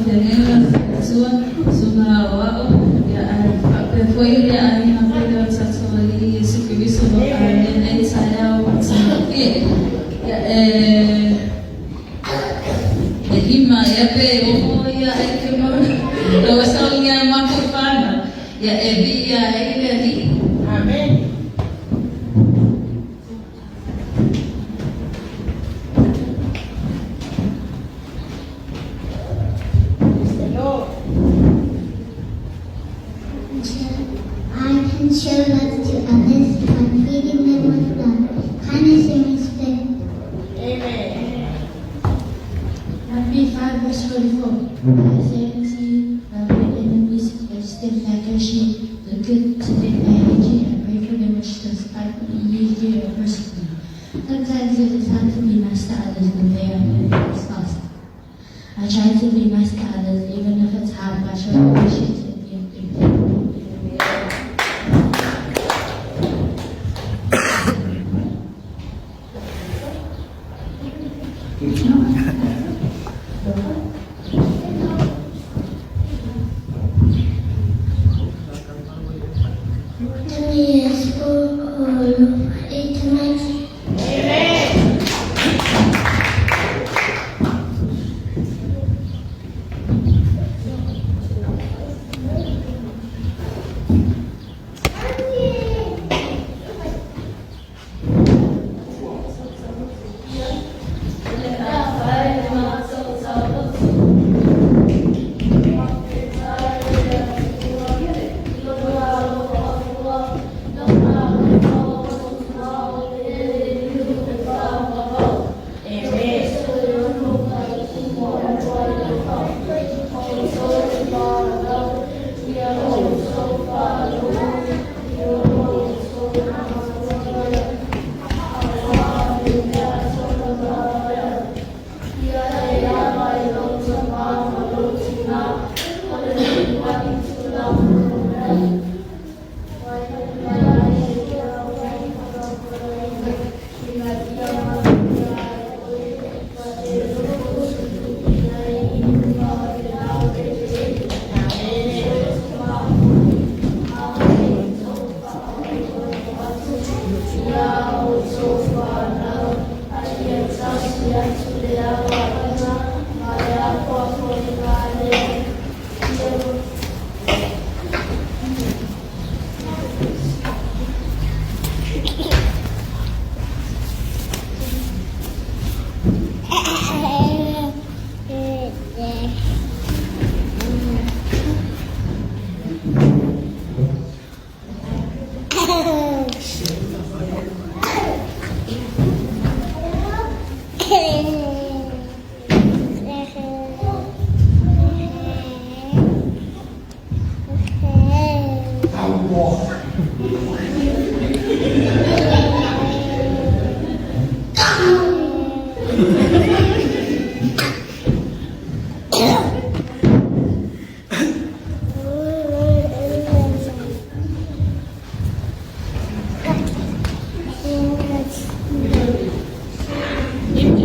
Faafeagaiga le Faletua, Susuga Aoao, ia ae faapea foi le aiga pele o le tatou Alii Iesu Keriso o lo o aulia nei taeao matagofie. Ia e e lima ea pe ono ia aitema ua saunia e matou fanau, ia e viia ai le Alii. Amen. Praise the Lord. I can show love to others by feeding them with love, kindness, and respect. Amen. Matthew 5 verse 44. I say unto you, love your enemies, bless them that curse you, do good to them that hate you, and pray for them which despitefully use you and persecute you. Sometimes it is hard to be nice to others when they are hurting us. I try to be nice to others even if it's hard by showing patience and being thankful. Yes, all tonight. Amen. Amen. MJ.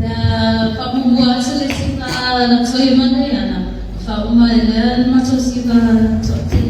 Le faamuamua atu le siva na toe mana iana, faauma ai lea le matou siva toatele.